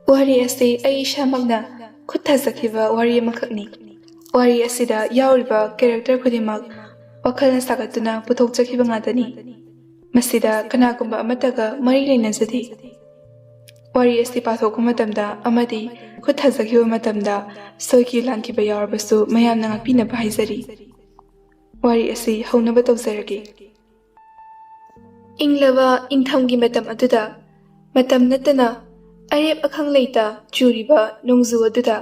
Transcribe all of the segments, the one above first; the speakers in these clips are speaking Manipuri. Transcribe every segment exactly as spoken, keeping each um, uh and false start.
ꯋꯥꯔꯤ ꯑꯁꯤ ꯑꯩ ꯏꯁꯥꯃꯛꯅ ꯈꯨꯠ ꯊꯥꯖꯈꯤꯕ ꯋꯥꯔꯤ ꯑꯃꯈꯛꯅꯤ꯫ ꯋꯥꯔꯤ ꯑꯁꯤꯗ ꯌꯥꯎꯔꯤꯕ ꯀꯦꯔꯦꯛꯇꯔ ꯈꯨꯗꯤꯡꯃꯛ ꯋꯥꯈꯜꯅ ꯁꯥꯒꯠꯇꯨꯅ ꯄꯨꯊꯣꯛꯆꯈꯤꯕ ꯉꯥꯛꯇꯅꯤ꯫ ꯃꯁꯤꯗ ꯀꯅꯥꯒꯨꯝꯕ ꯑꯃꯠꯇꯒ ꯃꯔꯤ ꯂꯩꯅꯖꯗꯦ꯫ ꯋꯥꯔꯤ ꯑꯁꯤ ꯄꯥꯊꯣꯛꯄ ꯃꯇꯝꯗ ꯑꯃꯗꯤ ꯈꯨꯠ ꯊꯥꯖꯈꯤꯕ ꯃꯇꯝꯗ ꯁꯣꯏꯈꯤ ꯂꯥꯟꯈꯤꯕ ꯌꯥꯎꯔꯕꯁꯨ ꯃꯌꯥꯝꯅ ꯉꯥꯛꯄꯤꯅꯕ ꯍꯥꯏꯖꯔꯤ꯫ ꯋꯥꯔꯤ ꯑꯁꯤ ꯍꯧꯅꯕ ꯇꯧꯖꯔꯒꯦ꯫ ꯏꯪꯂꯕ ꯏꯪꯊꯝꯒꯤ ꯃꯇꯝ ꯑꯗꯨꯗ ꯃꯇꯝ ꯅꯠꯇꯅ ꯑꯔꯦꯞ ꯑꯈꯪ ꯂꯩꯇ ꯆꯨꯔꯤꯕ ꯅꯣꯡꯖꯨ ꯑꯗꯨꯗ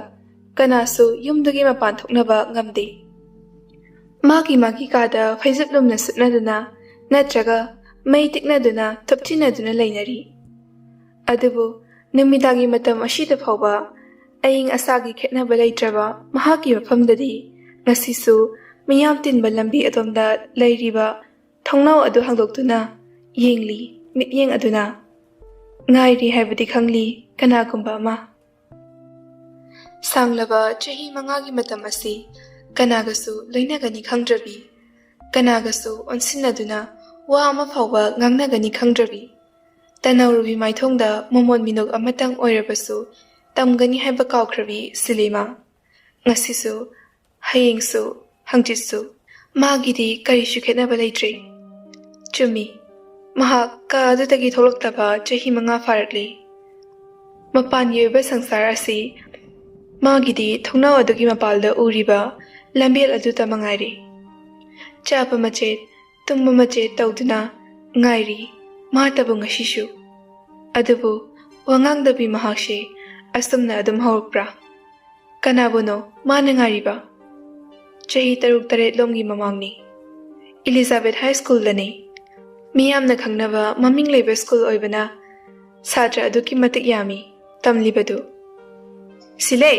ꯀꯅꯥꯁꯨ ꯌꯨꯝꯗꯒꯤ ꯃꯄꯥꯟ ꯊꯣꯛꯅꯕ ꯉꯝꯗꯦ꯫ ꯃꯥꯒꯤ ꯃꯥꯒꯤ ꯀꯥꯗ ꯐꯩꯖꯨꯞ ꯂꯨꯝꯅ ꯁꯨꯞꯅꯗꯨꯅ ꯅꯠꯇ꯭ꯔꯒ ꯃꯩ ꯇꯤꯛꯅꯗꯨꯅ ꯊꯨꯞꯆꯤꯟꯅꯗꯨꯅ ꯂꯩꯅꯔꯤ꯫ ꯑꯗꯨꯕꯨ ꯅꯨꯃꯤꯗꯥꯡꯒꯤ ꯃꯇꯝ ꯑꯁꯤꯗ ꯐꯥꯎꯕ ꯑꯏꯪ ꯑꯁꯥꯒꯤ ꯈꯦꯠꯅꯕ ꯂꯩꯇ꯭ꯔꯕ ꯃꯍꯥꯛꯀꯤ ꯃꯐꯝꯗꯗꯤ ꯉꯁꯤꯁꯨ ꯃꯤꯌꯥꯝ ꯇꯤꯟꯕ ꯂꯝꯕꯤ ꯑꯗꯣꯝꯗ ꯂꯩꯔꯤꯕ ꯊꯣꯡꯅꯥꯎ ꯑꯗꯨ ꯍꯥꯡꯗꯣꯛꯇꯨꯅ ꯌꯦꯡꯂꯤ, ꯃꯤꯠꯌꯦꯡ ꯑꯗꯨꯅ꯫ ꯉꯥꯏꯔꯤ ꯍꯥꯏꯕꯗꯤ ꯈꯪꯂꯤ ꯀꯅꯥꯒꯨꯝꯕ ꯑꯃ꯫ ꯁꯥꯡꯂꯕ ꯆꯍꯤ ꯃꯉꯥꯒꯤ ꯃꯇꯝ ꯑꯁꯤ ꯀꯅꯥꯒꯁꯨ ꯂꯣꯏꯅꯒꯅꯤ ꯈꯪꯗ꯭ꯔꯕꯤ, ꯀꯅꯥꯒꯁꯨ ꯑꯣꯟꯁꯤꯟꯅꯗꯨꯅ ꯋꯥ ꯑꯃ ꯐꯥꯎꯕ ꯉꯥꯡꯅꯒꯅꯤ ꯈꯪꯗ꯭ꯔꯕꯤ, ꯇꯅꯧꯔꯨꯕꯤ ꯃꯥꯏꯊꯣꯡꯗ ꯃꯃꯣꯟ ꯃꯤꯅꯣꯛ ꯑꯃꯇꯪ ꯑꯣꯏꯔꯕꯁꯨ ꯇꯝꯒꯅꯤ ꯍꯥꯏꯕ ꯀꯥꯎꯈ꯭ꯔꯕꯤ ꯁꯤꯂꯦꯃꯥ꯫ ꯉꯁꯤꯁꯨ, ꯍꯌꯦꯡꯁꯨ, ꯍꯪꯆꯤꯠꯁꯨ ꯃꯥꯒꯤꯗꯤ ꯀꯔꯤꯁꯨ ꯈꯦꯠꯅꯕ ꯂꯩꯇ꯭ꯔꯦ꯫ ꯆꯨꯝꯃꯤ, ꯃꯍꯥꯛ ꯀꯥ ꯑꯗꯨꯗꯒꯤ ꯊꯣꯛꯂꯛꯇꯕ ꯆꯍꯤ ꯃꯉꯥ ꯐꯥꯔꯛꯂꯦ꯫ ꯃꯄꯥꯟꯒꯤ ꯑꯣꯏꯕ ꯁꯪꯁꯥꯔ ꯑꯁꯤ ꯃꯥꯒꯤꯗꯤ ꯊꯣꯡꯅꯥꯎ ꯑꯗꯨꯒꯤ ꯃꯄꯥꯜꯗ ꯎꯔꯤꯕ ꯂꯝꯕꯦꯜ ꯑꯗꯨꯇ ꯃꯉꯥꯏꯔꯦ꯫ ꯆꯥꯕ ꯃꯆꯦꯠ, ꯇꯨꯝꯕ ꯃꯆꯦꯠ ꯇꯧꯗꯨꯅ ꯉꯥꯏꯔꯤ ꯃꯥꯇꯕꯨ ꯉꯁꯤꯁꯨ꯫ ꯑꯗꯨꯕꯨ ꯋꯥꯉꯥꯡꯗꯕꯤ ꯃꯍꯥꯛꯁꯦ ꯑꯁꯨꯝꯅ ꯑꯗꯨꯝ ꯍꯧꯔꯛꯄ꯭ꯔꯥ? ꯀꯅꯥꯕꯨꯅꯣ ꯃꯥꯅ ꯉꯥꯏꯔꯤꯕ? ꯆꯍꯤ ꯇꯔꯨꯛ ꯇꯔꯦꯠ ꯂꯣꯝꯒꯤ ꯃꯃꯥꯡꯅꯤ꯫ ꯏꯂꯤꯖꯥꯕꯦꯊ ꯍꯥꯏ ꯁ꯭ꯀꯨꯜꯗꯅꯤ꯫ ꯃꯤꯌꯥꯝꯅ ꯈꯪꯅꯕ ꯃꯃꯤꯡ ꯂꯩꯕ ꯁ꯭ꯀꯨꯜ ꯑꯣꯏꯕꯅ ꯁꯥꯇ꯭ꯔ ꯑꯗꯨꯛꯀꯤ ꯃꯇꯤꯛ ꯌꯥꯝꯃꯤ ꯇꯝꯂꯤꯕꯗꯨ꯫ "ꯁꯤꯂꯩ!"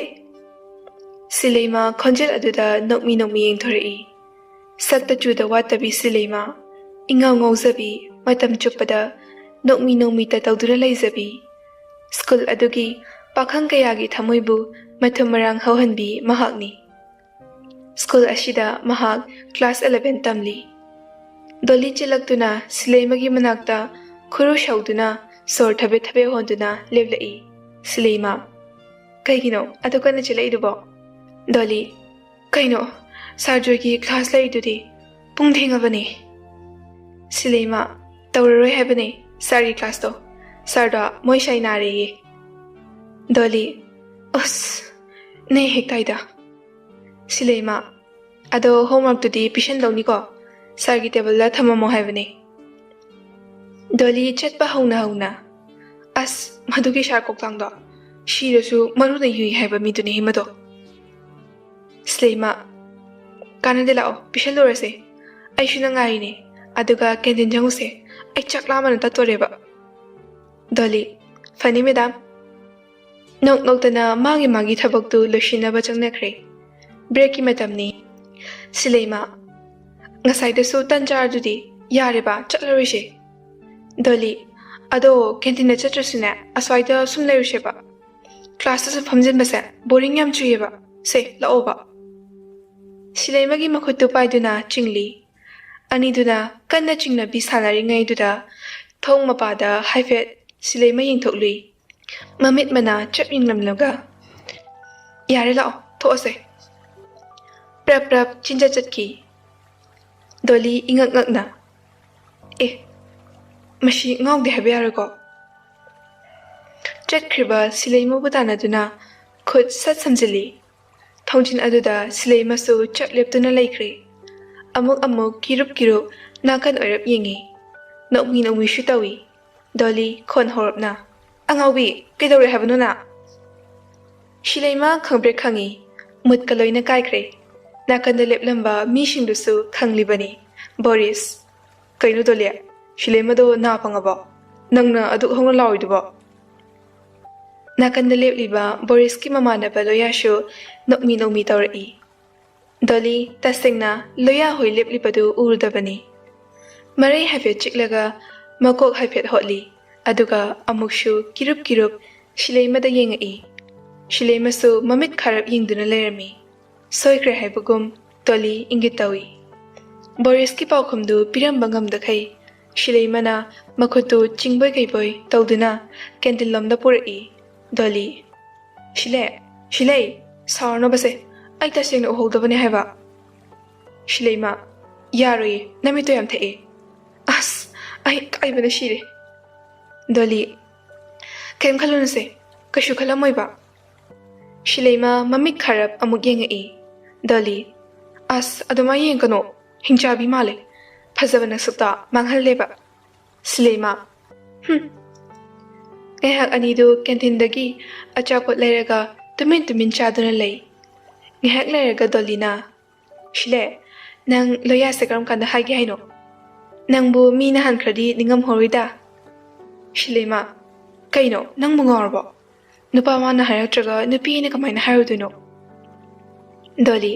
ꯁꯤꯂꯩꯃ ꯈꯣꯟꯖꯦꯜ ꯑꯗꯨꯗ ꯅꯣꯛꯃꯤ ꯅꯣꯛꯃꯤ ꯌꯦꯡꯊꯣꯔꯛꯏ꯫ ꯁꯛꯇ ꯆꯨꯗ ꯋꯥꯠꯇꯕꯤ ꯁꯤꯂꯩꯃ, ꯏꯉꯥꯎ ꯉꯥꯎꯖꯕꯤ, ꯃꯇꯝ ꯆꯨꯞꯄꯗ ꯅꯣꯛꯃꯤ ꯅꯣꯛꯃꯤꯇ ꯇꯧꯗꯨꯅ ꯂꯩꯖꯕꯤ, ꯁ꯭ꯀꯨꯜ ꯑꯗꯨꯒꯤ ꯄꯥꯈꯪ ꯀꯌꯥꯒꯤ ꯊꯃꯣꯏꯕꯨ ꯃꯊꯨꯝ ꯃꯔꯥꯡ ꯍꯧꯍꯟꯕꯤ ꯃꯍꯥꯛꯅꯤ꯫ ꯁ꯭ꯀꯨꯜ ꯑꯁꯤꯗ ꯃꯍꯥꯛ ꯀ꯭ꯂꯥꯁ ꯑꯦꯂꯦꯚꯦꯟ ꯇꯝꯂꯤ꯫ ꯗꯣꯂꯤ ꯆꯦꯜꯂꯛꯇꯨꯅ ꯁꯤꯂꯩꯃꯒꯤ ꯃꯅꯥꯛꯇ ꯈꯨꯔꯨ ꯁꯧꯗꯨꯅ ꯁꯣꯔ ꯊꯕꯦꯠ ꯊꯕꯦꯠ ꯍꯣꯟꯗꯨꯅ ꯂꯦꯞꯂꯛꯏ꯫ ꯁꯤꯂꯩꯃ, ꯀꯩꯒꯤꯅꯣ ꯑꯗꯨ ꯀꯟꯅ ꯆꯦꯜꯂꯛꯏꯗꯨꯕꯣ? ꯗꯣꯂꯤ, ꯀꯩꯅꯣ, ꯁꯥꯔ ꯖꯣꯏꯒꯤ ꯀ꯭ꯂꯥꯁ ꯂꯩꯔꯤꯗꯨꯗꯤ? ꯄꯨꯡ ꯊꯦꯡꯉꯕꯅꯦ꯫ ꯁꯤꯂꯩꯃ, ꯇꯧꯔꯔꯣꯏ ꯍꯥꯏꯕꯅꯦ ꯁꯥꯔꯒꯤ ꯀ꯭ꯂꯥꯁꯇꯣ꯫ ꯁꯥꯔꯗꯣ ꯃꯣꯏ ꯁꯥꯏ ꯅꯥꯔꯦꯌꯦ꯫ ꯗꯣꯂꯤ, ꯑꯁ, ꯅꯦ ꯍꯦꯛ ꯇꯥꯏꯗ꯫ ꯁꯤꯂꯩꯃ, ꯑꯗꯣ ꯍꯣꯝꯋꯥꯔꯛꯇꯨꯗꯤ ꯄꯤꯁꯟꯗꯧꯅꯤꯀꯣ? ꯁꯥꯔꯒꯤ ꯇꯦꯕꯜꯗ ꯊꯝꯃꯝꯃꯣ ꯍꯥꯏꯕꯅꯦ꯫ ꯗꯣꯂꯤ ꯆꯠꯄ ꯍꯧꯅ ꯍꯧꯅ, ꯑꯁ, ꯃꯗꯨꯒꯤ ꯁꯥꯔ ꯀꯣꯛꯇꯥꯡꯗꯣ, ꯁꯤꯔꯁꯨ ꯃꯔꯨꯅ ꯌꯨꯏ ꯍꯥꯏꯕ ꯃꯤꯗꯨꯅꯤ ꯃꯗꯣ꯫ ꯁꯤꯂꯩꯃ, ꯀꯥꯟꯅꯗꯦ, ꯂꯥꯛꯑꯣ, ꯄꯤꯁꯜꯂꯨꯔꯁꯦ꯫ ꯑꯩꯁꯨ ꯅꯪ ꯉꯥꯏꯔꯤꯅꯦ꯫ ꯑꯗꯨꯒ ꯀꯦꯟꯇꯤꯟ ꯆꯪꯉꯨꯁꯦ꯫ ꯑꯩ ꯆꯥꯛ ꯂꯥꯝꯕꯅ ꯇꯠꯇꯣꯔꯦꯕ꯫ ꯗꯣꯂꯤ, ꯐꯅꯤ ꯃꯦꯗꯥꯝ꯫ ꯅꯣꯛ ꯅꯣꯛꯇꯅ ꯃꯥꯒꯤ ꯃꯥꯒꯤ ꯊꯕꯛꯇꯨ ꯂꯣꯏꯁꯤꯟꯅꯕ ꯆꯪꯅꯈ꯭ꯔꯦ꯫ ꯕ꯭ꯔꯦꯛꯀꯤ ꯃꯇꯝꯅꯤ꯫ ꯁꯤꯂꯩꯃ, ꯉꯁꯥꯏꯗꯁꯨ ꯇꯟ ꯆꯥꯔꯗꯨꯗꯤ꯫ ꯌꯥꯔꯦꯕ, ꯆꯠꯂꯔꯣꯏꯁꯦ꯫ ꯗꯣꯂꯤ, ꯑꯗꯣ ꯀꯦꯟꯇꯤꯟꯗ ꯆꯠꯇ꯭ꯔꯁꯨꯅꯦ, ꯑꯁ꯭ꯋꯥꯏꯗ ꯁꯨꯝ ꯂꯩꯔꯨꯁꯦꯕ꯫ ꯀ꯭ꯂꯥꯁꯇꯁꯨ ꯐꯝꯖꯤꯟꯕꯁꯦ ꯕꯣꯔꯤꯡ ꯌꯥꯝ ꯆꯨꯏꯌꯦꯕ꯫ ꯁꯦ, ꯂꯥꯛꯑꯣꯕ꯫ ꯁꯤꯂꯩꯃꯒꯤ ꯃꯈꯨꯠꯇꯨ ꯄꯥꯏꯗꯨꯅ ꯆꯤꯡꯂꯤ꯫ ꯑꯅꯤꯗꯨꯅ ꯀꯟꯅ ꯆꯤꯡꯅꯕꯤ ꯁꯥꯟꯅꯔꯤꯉꯩꯗꯨꯗ ꯊꯣꯡ ꯃꯄꯥꯗ ꯍꯥꯏꯐꯦꯠ ꯁꯤꯂꯩꯃ ꯌꯦꯡꯊꯣꯛꯂꯨꯏ꯫ ꯃꯃꯤꯠ ꯃꯅꯥ ꯆꯞ ꯌꯨꯡꯂꯝꯂꯒ, "ꯌꯥꯔꯦ, ꯂꯥꯛꯑꯣ, ꯊꯣꯛꯑꯁꯦ꯫" ꯄ꯭ꯔꯞ ꯄ꯭ꯔꯞ ꯆꯤꯟꯖꯠ ꯆꯠꯈꯤ꯫ ꯗꯣꯂꯤ ꯏꯉꯛ ꯉꯛꯅ, "ꯑꯦ, ꯃꯁꯤ ꯉꯥꯎꯗꯦ ꯍꯥꯏꯕ ꯌꯥꯔꯣꯏꯀꯣ?" ꯆꯠꯈ꯭ꯔꯤꯕ ꯁꯤꯂꯩꯃꯕꯨ ꯇꯥꯟꯅꯗꯨꯅ ꯈꯨꯠ ꯁꯠ ꯁꯝꯖꯤꯜꯂꯤ꯫ ꯊꯣꯡꯖꯤꯟ ꯑꯗꯨꯗ ꯁꯤꯂꯩꯃꯁꯨ ꯆꯞ ꯂꯦꯞꯇꯨꯅ ꯂꯩꯈ꯭ꯔꯦ꯫ ꯑꯃꯨꯛ ꯑꯃꯨꯛ ꯀꯤꯔꯨꯞ ꯀꯤꯔꯨꯞ ꯅꯥꯀꯟ ꯑꯣꯏꯔꯞ ꯌꯦꯡꯉꯤ꯫ ꯅꯣꯛꯃꯤ ꯅꯣꯛꯃꯤꯁꯨ ꯇꯧꯏ꯫ ꯗꯣꯂꯤ ꯈꯣꯟ ꯍꯧꯔꯞꯅ, "ꯑꯉꯥꯎꯕꯤ, ꯀꯩꯗꯧꯔꯦ ꯍꯥꯏꯕꯅꯣ ꯅꯪ?" ꯁꯤꯂꯩꯃ ꯈꯪꯄ꯭ꯔꯦꯛ ꯈꯪꯉꯤ꯫ ꯃꯨꯠꯀ ꯂꯣꯏꯅ ꯀꯥꯏꯈ꯭ꯔꯦ꯫ ꯅꯥꯀꯟꯗ ꯂꯦꯞꯂꯝꯕ ꯃꯤꯁꯤꯡꯗꯨꯁꯨ ꯈꯪꯂꯤꯕꯅꯤ꯫ ꯕꯣꯔꯤꯁ, "ꯀꯩꯅꯣ ꯗꯣꯂꯤ? ꯁꯤꯂꯩꯃꯗꯣ ꯅꯥ ꯄꯪꯉꯕꯣ? ꯅꯪꯅ ꯑꯗꯨꯛ ꯍꯧꯅ ꯂꯥꯎꯔꯤꯗꯨꯕꯣ?" ꯅꯥꯀꯟꯗ ꯂꯦꯞꯂꯤꯕ ꯕꯣꯔꯤꯁꯀꯤ ꯃꯃꯥꯟꯅꯕ ꯂꯣꯌꯥꯁꯨ ꯅꯣꯛꯃꯤ ꯅꯣꯛꯃꯤ ꯇꯧꯔꯛꯏ꯫ ꯗꯣꯂꯤ ꯇꯁꯦꯡꯅ ꯂꯣꯌꯥ ꯍꯣꯏ ꯂꯦꯞꯂꯤꯕꯗꯨ ꯎꯔꯨꯗꯕꯅꯤ꯫ ꯃꯔꯩ ꯍꯥꯏꯐꯦꯠ ꯆꯤꯛꯂꯒ ꯃꯀꯣꯛ ꯍꯥꯏꯐꯦꯠ ꯍꯣꯠꯂꯤ, ꯑꯗꯨꯒ ꯑꯃꯨꯛꯁꯨ ꯀꯤꯔꯨꯞ ꯀꯤꯔꯨꯞ ꯁꯤꯂꯩꯃꯗ ꯌꯦꯡꯉꯛꯏ꯫ ꯁꯤꯂꯩꯃꯁꯨ ꯃꯃꯤꯠ ꯈꯥꯔꯞ ꯌꯦꯡꯗꯨꯅ ꯂꯩꯔꯝꯃꯤ꯫ ꯁꯣꯏꯈ꯭ꯔꯦ ꯍꯥꯏꯕꯒꯨꯝ ꯗꯣꯂꯤ ꯏꯪꯒꯤꯠ ꯇꯧꯏ꯫ ꯕꯣꯔꯤꯁꯀꯤ ꯄꯥꯎꯈꯨꯝꯗꯨ ꯄꯤꯔꯝꯕ ꯉꯝꯗꯈꯩ ꯁꯤꯂꯩꯃꯅ ꯃꯈꯨꯠꯇꯨ ꯆꯤꯡꯕꯣꯏ ꯀꯩꯕꯣꯏ ꯇꯧꯗꯨꯅ ꯀꯦꯟꯇꯤꯟ ꯂꯣꯝꯗ ꯄꯨꯔꯛꯏ꯫ ꯗꯣꯂꯤ, "ꯁꯤꯂꯦ, ꯁꯤꯂꯦ, ꯁꯥꯎꯔꯅꯣꯕꯁꯦ, ꯑꯩ ꯇꯁꯦꯡꯅ ꯎꯍꯧꯗꯕꯅꯦ ꯍꯥꯏꯕ꯫" ꯁꯤꯂꯩꯃ, "ꯌꯥꯔꯣꯏꯌꯦ, ꯅꯃꯤꯠꯇꯣ ꯌꯥꯝ ꯊꯛꯑꯦ꯫" "ꯑꯁ, ꯑꯩ ꯏꯀꯥꯏꯕꯅ ꯁꯤꯔꯦ꯫" ꯗꯣꯂꯤ, "ꯀꯩꯝ ꯈꯜꯂꯨꯅꯨꯁꯦ, ꯀꯩꯁꯨ ꯈꯜꯂꯝꯃꯣꯏꯕ꯫" ꯁꯤꯂꯩꯃ ꯃꯃꯤꯠ ꯈꯔꯞ ꯑꯃꯨꯛ ꯌꯦꯡꯉꯛꯏ꯫ ꯗꯣꯂꯤ, "ꯑꯁ, ꯑꯗꯨꯃꯥꯏ ꯌꯦꯡꯒꯅꯣ, ꯍꯤꯡꯆꯥꯕꯤ ꯃꯥꯜꯂꯦ꯫ ꯐꯖꯕ ꯅꯁꯛꯇ ꯃꯥꯡꯍꯜꯂꯦꯕ꯫" ꯁꯤꯂꯩꯃ, "ꯍꯨꯝ꯫" ꯉꯥꯏꯍꯥꯛ ꯑꯅꯤꯗꯨ ꯀꯦꯟꯇꯤꯟꯗꯒꯤ ꯑꯆꯥꯄꯣꯠ ꯂꯩꯔꯒ ꯇꯨꯃꯤꯟ ꯇꯨꯃꯤꯟ ꯆꯥꯗꯨꯅ ꯂꯩ꯫ ꯉꯥꯏꯍꯥꯛ ꯂꯩꯔꯒ ꯗꯣꯂꯤꯅ, "ꯁꯤꯂꯦ, ꯅꯪ ꯂꯣꯌꯥꯁꯦ ꯀꯔꯝ ꯀꯥꯟꯗ ꯍꯥꯏꯒꯦ ꯍꯥꯏꯅꯣ? ꯅꯪꯕꯨ ꯃꯤꯅ ꯍꯟꯈ꯭ꯔꯗꯤ ꯅꯤꯡꯉꯝꯍꯧꯔꯣꯏꯗ꯫" ꯁꯤꯂꯩꯃ, "ꯀꯩꯅꯣ, ꯅꯪꯕꯨ ꯉꯥꯎꯔꯕꯣ? ꯅꯨꯄꯥ ꯃꯥꯅ ꯍꯥꯏꯔꯛꯇ꯭ꯔꯒ ꯅꯨꯄꯤ ꯑꯩꯅ ꯀꯃꯥꯏꯅ ꯍꯥꯏꯔꯨꯗꯣꯏꯅꯣ?" ꯗꯣꯂꯤ,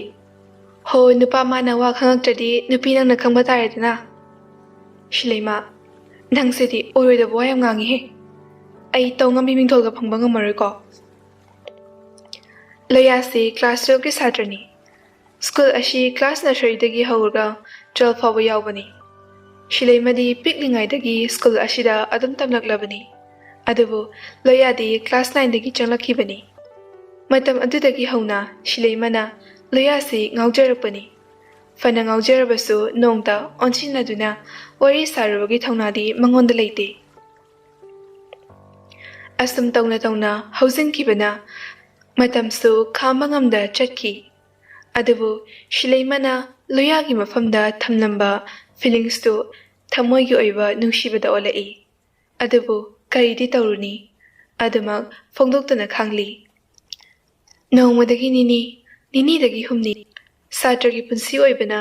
"ꯍꯣ, ꯅꯨꯄꯥ ꯃꯥꯅ ꯋꯥ ꯈꯪꯉꯛꯇ꯭ꯔꯗꯤ ꯅꯨꯄꯤ ꯅꯪꯅ ꯈꯪꯕ ꯇꯥꯔꯦꯗꯅ꯫" ꯁꯤꯂꯩꯃ, "ꯅꯪꯁꯤꯗꯤ ꯑꯣꯏꯔꯣꯏꯗꯕ ꯋꯥ ꯌꯥꯝ ꯉꯥꯡꯉꯤꯍꯦ꯫ ꯑꯩ ꯇꯧ ꯉꯝꯕꯤ ꯃꯤꯡꯊꯣꯜꯒ ꯐꯪꯕ ꯉꯝꯃꯔꯣꯏꯀꯣ꯫" ꯂꯣꯌꯥꯁꯤ ꯀ꯭ꯂꯥꯁ ꯇꯨꯌꯦꯜꯐꯀꯤ ꯁꯥꯇ꯭ꯔꯅꯤ꯫ ꯁ꯭ꯀꯨꯜ ꯑꯁꯤ ꯀ꯭ꯂꯥꯁ ꯅꯔꯁꯔꯤꯗꯒꯤ ꯍꯧꯔꯒ ꯇꯨꯌꯦꯜꯐ ꯐꯥꯎꯕ ꯌꯥꯎꯕꯅꯤ꯫ ꯁꯤꯂꯩꯃꯗꯤ ꯄꯤꯛꯂꯤꯉꯩꯗꯒꯤ ꯁ꯭ꯀꯨꯜ ꯑꯁꯤꯗ ꯑꯗꯨꯝ ꯇꯝꯂꯛꯂꯕꯅꯤ꯫ ꯑꯗꯨꯕꯨ ꯂꯣꯌꯥꯗꯤ ꯀ꯭ꯂꯥꯁ ꯅꯥꯏꯟꯗꯒꯤ ꯆꯪꯂꯛꯈꯤꯕꯅꯤ꯫ ꯃꯇꯝ ꯑꯗꯨꯗꯒꯤ ꯍꯧꯅ ꯁꯤꯂꯩꯃꯅ ꯂꯣꯌꯥꯁꯤ ꯉꯥꯎꯖꯔꯛꯄꯅꯤ꯫ ꯐꯅ ꯉꯥꯎꯖꯔꯕꯁꯨ ꯅꯣꯡꯇ ꯑꯣꯟꯁꯤꯟꯅꯗꯨꯅ ꯋꯥꯔꯤ ꯁꯥꯔꯨꯕꯒꯤ ꯊꯧꯅꯥꯗꯤ ꯃꯉꯣꯟꯗ ꯂꯩꯇꯦ꯫ ꯑꯁꯨꯝ ꯇꯧꯅ ꯇꯧꯅ ꯍꯧꯖꯤꯟꯈꯤꯕꯅ ꯃꯇꯝꯁꯨ ꯈꯥꯝꯕ ꯉꯝꯗ ꯆꯠꯈꯤ꯫ ꯑꯗꯨꯕꯨ ꯁꯤꯂꯩꯃꯅ ꯂꯣꯌꯥꯒꯤ ꯃꯐꯝꯗ ꯊꯝꯂꯝꯕ ꯐꯤꯂꯤꯡꯁꯇꯨ ꯊꯃꯣꯏꯒꯤ ꯑꯣꯏꯕ ꯅꯨꯡꯁꯤꯕꯗ ꯑꯣꯜꯂꯛꯏ꯫ ꯑꯗꯨꯕꯨ ꯀꯔꯤꯗꯤ ꯇꯧꯔꯨꯅꯤ? ꯑꯗꯨꯃꯛ ꯐꯣꯡꯗꯣꯛꯇꯨꯅ ꯈꯥꯡꯂꯤ꯫ ꯅꯣꯡꯃꯗꯒꯤ ꯅꯤꯅꯤ, ꯅꯤꯅꯤꯗꯒꯤ ꯍꯨꯝꯅꯤ, ꯁꯥꯇ꯭ꯔꯒꯤ ꯄꯨꯟꯁꯤ ꯑꯣꯏꯕꯅ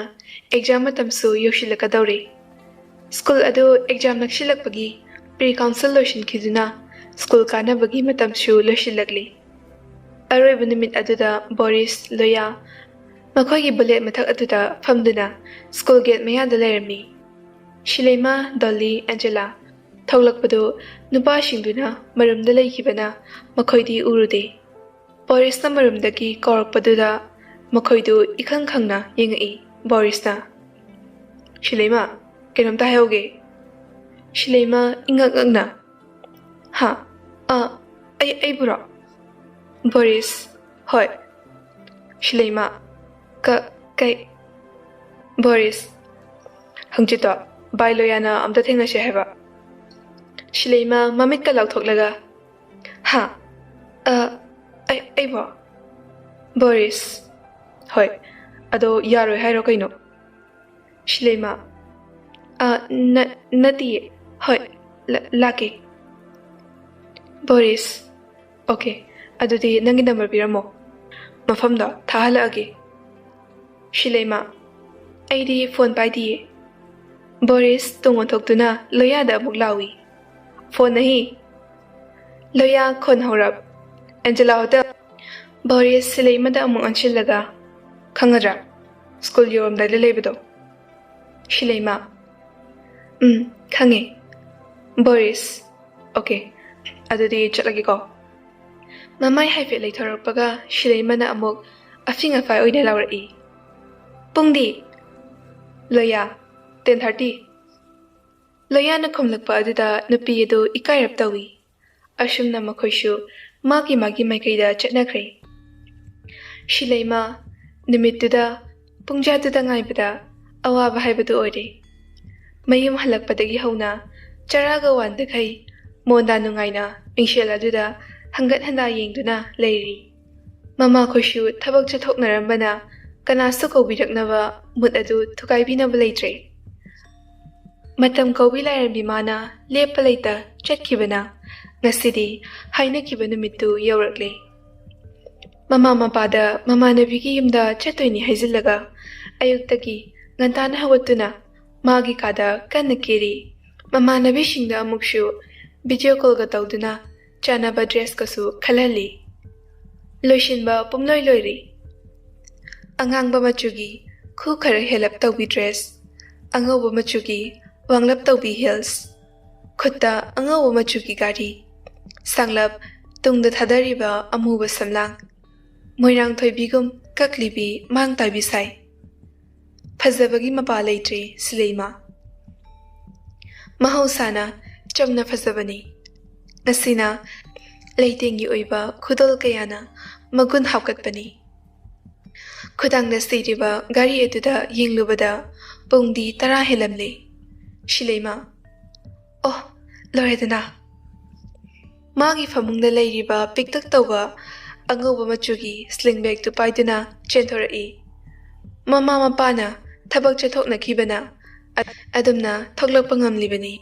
ꯑꯦꯛꯖꯥꯝ ꯃꯇꯝꯁꯨ ꯌꯧꯁꯤꯜꯂꯛꯀꯗꯧꯔꯦ꯫ ꯁ꯭ꯀꯨꯜ ꯑꯗꯨ ꯑꯦꯛꯖꯥꯝ ꯅꯛꯁꯤꯜꯂꯛꯄꯒꯤ ꯄ꯭ꯔꯤ ꯀꯥꯎꯟꯁꯤꯜ ꯂꯣꯏꯁꯤꯟꯈꯤꯗꯨꯅ ꯁ꯭ꯀꯨꯜ ꯀꯥꯅꯕꯒꯤ ꯃꯇꯝꯁꯨ ꯂꯣꯏꯁꯤꯜꯂꯛꯂꯤ꯫ ꯑꯔꯣꯏꯕ ꯅꯨꯃꯤꯠ ꯑꯗꯨꯗ ꯕꯣꯔꯤꯁ, ꯂꯣꯌꯥ ꯃꯈꯣꯏꯒꯤ ꯕꯨꯂꯦꯠ ꯃꯊꯛ ꯑꯗꯨꯗ ꯐꯝꯗꯨꯅ ꯁ꯭ꯀꯨꯜ ꯒꯦꯠ ꯃꯌꯥꯗ ꯂꯩꯔꯝꯃꯤ꯫ ꯁꯤꯂꯩꯃ, ꯗꯣꯂꯤ, ꯑꯦꯟꯖꯦꯂꯥ ꯊꯣꯛꯂꯛꯄꯗꯨ ꯅꯨꯄꯥꯁꯤꯡꯗꯨꯅ ꯃꯔꯨꯝꯗ ꯂꯩꯈꯤꯕꯅ ꯃꯈꯣꯏꯗꯤ ꯎꯔꯨꯗꯦ꯫ ꯕꯣꯔꯤꯁꯅ ꯃꯔꯨꯝꯗꯒꯤ ꯀꯧꯔꯛꯄꯗꯨꯗ ꯃꯈꯣꯏꯗꯨ ꯏꯈꯪ ꯈꯪꯅ ꯌꯦꯡꯉꯛꯏ꯫ ꯕꯣꯔꯤꯁꯅ, "ꯁꯤꯂꯩꯃ, ꯀꯩꯅꯣꯝꯇ ꯍꯥꯏꯍꯧꯒꯦ꯫" ꯁꯤꯂꯩꯃ ꯏꯉꯛ ꯉꯛꯅ, "ꯍꯥ? ꯑ, ꯑꯩ ꯑꯩꯕꯨꯔꯣ? ꯕꯣꯔꯤꯁ, ꯍꯣꯏ꯫ ꯁꯤꯂꯩꯃ, ꯀ ꯀꯩ? ꯕꯣꯔꯤꯁ, ꯍꯪꯆꯤꯠꯇꯣ ꯕꯥꯏ ꯂꯣꯌꯥꯅ ꯑꯝꯇ ꯊꯦꯡꯅꯁꯦ ꯍꯥꯏꯕ꯫ ꯁꯤꯂꯩꯃ ꯃꯃꯤꯠꯀ ꯂꯥꯎꯊꯣꯛꯂꯒ, ꯍꯥ? ꯑ, ꯑꯩ ꯑꯩꯕꯣ? ꯕꯣꯔꯤꯁ, ꯍꯣꯏ꯫ ꯑꯗꯣ ꯌꯥꯔꯣꯏ ꯍꯥꯏꯔꯣ ꯀꯩꯅꯣ? ꯁꯤꯂꯩꯃ, ꯑ, ꯅ- ꯅꯠꯇꯤꯌꯦ꯫ ꯍꯣꯏ, ꯂ- ꯂꯥꯛꯀꯦ꯫ ꯕꯣꯔꯤꯁ, ꯑꯣꯀꯦ꯫ ꯑꯗꯨꯗꯤ ꯅꯪꯒꯤ ꯅꯝꯕꯔ ꯄꯤꯔꯝꯃꯣ꯫ ꯃꯐꯝꯗꯣ ꯊꯥꯍꯜꯂꯛꯑꯒꯦ꯫ ꯁꯤꯂꯩꯃ, ꯑꯩꯗꯤ ꯐꯣꯟ ꯄꯥꯏꯗꯤꯌꯦ꯫ ꯕꯣꯔꯤꯁ ꯇꯨꯡ ꯑꯣꯟꯊꯣꯛꯇꯨꯅ ꯂꯣꯌꯥꯗ ꯑꯃꯨꯛ ꯂꯥꯎꯏ, ꯐꯣꯟ ꯅꯍꯤ꯫ ꯂꯣꯌꯥ, ꯈꯣꯟ ꯍꯧꯔꯞ꯫ Angela hotel. ꯕꯣꯔꯤꯁ ꯁꯤꯂꯩꯃꯗ ꯑꯃꯨꯛ ꯑꯣꯟꯁꯤꯜꯂꯒ, ꯈꯪꯉꯗ꯭ꯔꯥ? ꯁ꯭ꯀꯨꯜ ꯌꯧꯔꯝꯗꯥꯏꯗ ꯂꯩꯕꯗꯣ꯫ ꯁꯤꯂꯩꯃ, ꯎꯝ, ꯈꯪꯉꯦ꯫ ꯕꯣꯔꯤꯁ, ꯑꯣꯀꯦ, ꯑꯗꯨꯗꯤ ꯆꯠꯂꯒꯦꯀꯣ꯫ ꯃꯃꯥꯏ ꯍꯥꯏꯐꯦꯠ ꯂꯩꯊꯣꯔꯛꯄꯒ ꯁꯤꯂꯩꯃꯅ ꯑꯃꯨꯛ ꯑꯐꯤꯡ ꯑꯐꯥꯏ ꯑꯣꯏꯅ ꯂꯥꯎꯔꯛꯏ, ꯄꯨꯡꯗꯤ? ꯂꯣꯌꯥ, ꯇꯦꯟ ꯊꯥꯔꯇꯤ꯫ ꯂꯣꯌꯥꯅ ꯈꯨꯝꯂꯛꯄ ꯑꯗꯨꯗ ꯅꯨꯄꯤ ꯑꯗꯨ ꯏꯀꯥꯏꯔꯞ ꯇꯧꯏ꯫ ꯑꯁꯨꯝꯅ ꯃꯈꯣꯏꯁꯨ ꯃꯥꯒꯤ ꯃꯥꯒꯤ ꯃꯥꯏꯀꯩꯗ ꯆꯠꯅꯈ꯭ꯔꯦ꯫ ꯁꯤꯂꯩꯃ, ꯅꯨꯃꯤꯠꯇꯨꯗ ꯄꯨꯡꯖꯥꯗꯨꯗ ꯉꯥꯏꯕꯗ ꯑꯋꯥꯕ ꯍꯥꯏꯕꯗꯨ ꯑꯣꯏꯔꯦ꯫ ꯃꯌꯨꯝ ꯍꯜꯂꯛꯄꯗꯒꯤ ꯍꯧꯅ ꯆꯔꯥꯒ ꯋꯥꯟꯗꯈꯩ ꯃꯣꯟꯗꯥ ꯅꯨꯡꯉꯥꯏꯅ ꯃꯤꯡꯁꯦꯜ ꯑꯗꯨꯗ ꯍꯟꯒꯠ ꯍꯟꯗꯥ ꯌꯦꯡꯗꯨꯅ ꯂꯩꯔꯤ꯫ ꯃꯃꯥꯈꯣꯏꯁꯨ ꯊꯕꯛ ꯆꯠꯊꯣꯛꯅꯔꯝꯕꯅ ꯀꯅꯥꯁꯨ ꯀꯧꯕꯤꯔꯛꯅꯕ ꯃꯨꯠ ꯑꯗꯨ ꯊꯨꯒꯥꯏꯕꯤꯅꯕ ꯂꯩꯇ꯭ꯔꯦ꯫ ꯃꯇꯝ ꯀꯧꯕꯤ ꯂꯥꯏꯔꯦꯝꯕꯤ ꯃꯥꯅ ꯂꯦꯞꯄ ꯂꯩꯇ ꯆꯠꯈꯤꯕꯅ ꯉꯁꯤꯗꯤ ꯍꯥꯏꯅꯈꯤꯕ ꯅꯨꯃꯤꯠꯇꯨ ꯌꯧꯔꯛꯂꯦ꯫ ꯃꯃꯥ ꯃꯄꯥꯗ ꯃꯃꯥꯟꯅꯕꯤꯒꯤ ꯌꯨꯝꯗ ꯆꯠꯇꯣꯏꯅꯤ ꯍꯥꯏꯖꯤꯜꯂꯒ ꯑꯌꯨꯛꯇꯒꯤ ꯉꯟꯇꯥꯅ ꯍꯧꯒꯠꯇꯨꯅ ꯃꯥꯒꯤ ꯀꯥꯗ ꯀꯟꯅ ꯀꯦꯔꯤ꯫ ꯃꯃꯥꯟꯅꯕꯤꯁꯤꯡꯗ ꯑꯃꯨꯛꯁꯨ ꯚꯤꯗꯤꯑꯣ ꯀꯣꯜꯒ ꯇꯧꯗꯨꯅ ꯆꯥꯅꯕ ꯗ꯭ꯔꯦꯁꯀꯁꯨ ꯈꯜꯍꯜꯂꯤ꯫ ꯂꯣꯏꯁꯤꯟꯕ ꯄꯨꯝꯂꯣꯏ ꯂꯣꯏꯔꯤ꯫ ꯑꯉꯥꯡꯕ ꯃꯆꯨꯒꯤ ꯈꯨ ꯈꯔ ꯍꯦꯜꯂꯞ ꯇꯧꯕꯤ ꯗ꯭ꯔꯦꯁ, ꯑꯉꯧꯕ ꯃꯆꯨꯒꯤ ꯋꯥꯡꯂꯞ ꯇꯧꯕꯤ ꯍꯤꯜꯁ, ꯈꯨꯠꯇ ꯑꯉꯧꯕ ꯃꯆꯨꯒꯤ ꯘꯔꯤ, ꯁꯥꯡꯂꯞ ꯇꯨꯡꯗ ꯊꯥꯗꯔꯤꯕ ꯑꯃꯨꯕ ꯁꯝꯂꯥꯡ, ꯃꯣꯏꯔꯥꯡ ꯊꯣꯏꯕꯤꯒꯨꯝ ꯀꯛꯂꯤꯕꯤ ꯃꯥꯡ ꯇꯥꯕꯤ ꯁꯥꯏ꯫ ꯐꯖꯕꯒꯤ ꯃꯄꯥ ꯂꯩꯇ꯭ꯔꯦ ꯁꯤꯂꯩꯃ꯫ ꯃꯍꯧꯁꯥꯅ ꯆꯝꯅ ꯐꯖꯕꯅꯤ꯫ ꯉꯁꯤꯅ ꯂꯩꯇꯦꯡꯒꯤ ꯑꯣꯏꯕ ꯈꯨꯗꯣꯜ ꯀꯌꯥꯅ ꯃꯒꯨꯟ ꯍꯥꯞꯀꯠꯄꯅꯤ꯫ ꯈꯨꯗꯥꯡꯗ ꯁꯤꯔꯤꯕ ꯘꯔꯤ ꯑꯗꯨꯗ ꯌꯦꯡꯂꯨꯕꯗ ꯄꯨꯡꯗꯤ ꯇꯔꯥ ꯍꯦꯜꯂꯝꯂꯦ꯫ ꯁꯤꯂꯩꯃ, "ꯑꯣ, ꯂꯣꯔꯦꯗꯅꯥ!" ꯃꯥꯒꯤ ꯐꯃꯨꯡꯗ ꯂꯩꯔꯤꯕ ꯄꯤꯛꯇꯛ ꯇꯧꯕ ꯑꯉꯧꯕ ꯃꯆꯨꯒꯤ ꯁ꯭ꯂꯤꯡ ꯕꯦꯒꯇꯨ ꯄꯥꯏꯗꯨꯅ ꯆꯦꯟꯊꯣꯔꯛꯏ꯫ ꯃꯃꯥ ꯃꯄꯥꯅ ꯊꯕꯛ ꯆꯠꯊꯣꯛꯅꯈꯤꯕꯅ ꯑ-, ꯑꯗꯨꯝꯅ ꯊꯣꯛꯂꯛꯄ ꯉꯝꯂꯤꯕꯅꯤ꯫